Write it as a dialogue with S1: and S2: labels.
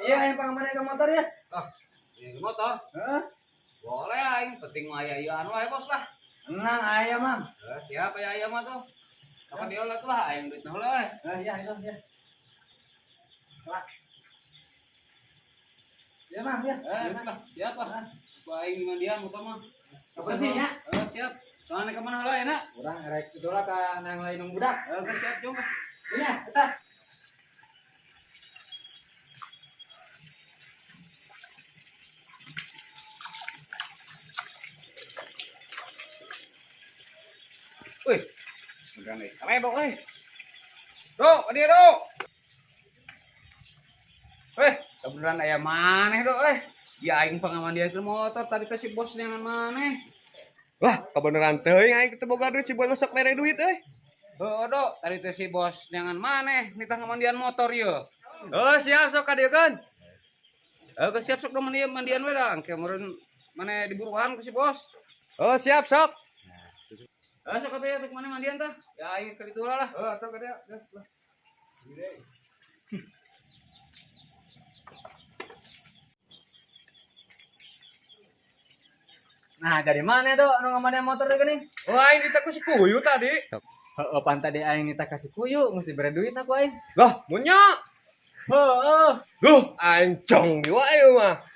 S1: Iya, aing pangamandian ke motor ya.
S2: Ah, ini motor.
S1: Heeh.
S2: Boleh aing, penting mah aya ieu anu aya bos lah.
S1: Tenang aya, Mang.
S2: Eh, siapa ya aya mah tuh? Kapan dia lah tuh lah aing duit heula we.
S1: Eh, ya itu ya. Lah. Ya, Mang, ya.
S2: Eh, lah, siapa? Ku aing mandian motor mah.
S1: Bersih ya.
S2: Eh, siap. Soalnya ke mana heula enak?
S1: Urang rek itu lah ka nang lain nung budak.
S2: Eh, geus siap jong.
S1: Iya, kita.
S2: Wih, beneran euy, saledok euy. Dok, ka dieu, Dok. Weh, kebeneran aya maneh, Dok, euy. Ya aing pangamandian ke motor tadi teh si bos neangan maneh.
S3: Wah, kebeneran teuing aing teu boga duit si bos sok mere duit euy.
S2: Heuh, Dok, tadi teh si bos neangan maneh nitah ngamandian motor ieu.
S3: Oh, siap sok ka dieu kan.
S2: Eh, geus siap sok do mandian mandian we da, engke meureun maneh diburuan ku si bos.
S3: Oh, siap sok.
S2: Eh, sok atuh ya tuk maneh mandian tah. Ya aing ke ditu lah.
S3: Oh, sok ka dieu. Geus lah.
S1: Nah, dari mana, Dok? Nu ngamandian motor teh geuning?
S3: Oh, aing ditaku si kuyu tadi.
S1: Heeh, pan tadi aing nitah kasih kuyu, mesti bere duit aku aing.
S3: Lah, munya.
S1: Heeh.
S3: Duh, aing cong di wae mah.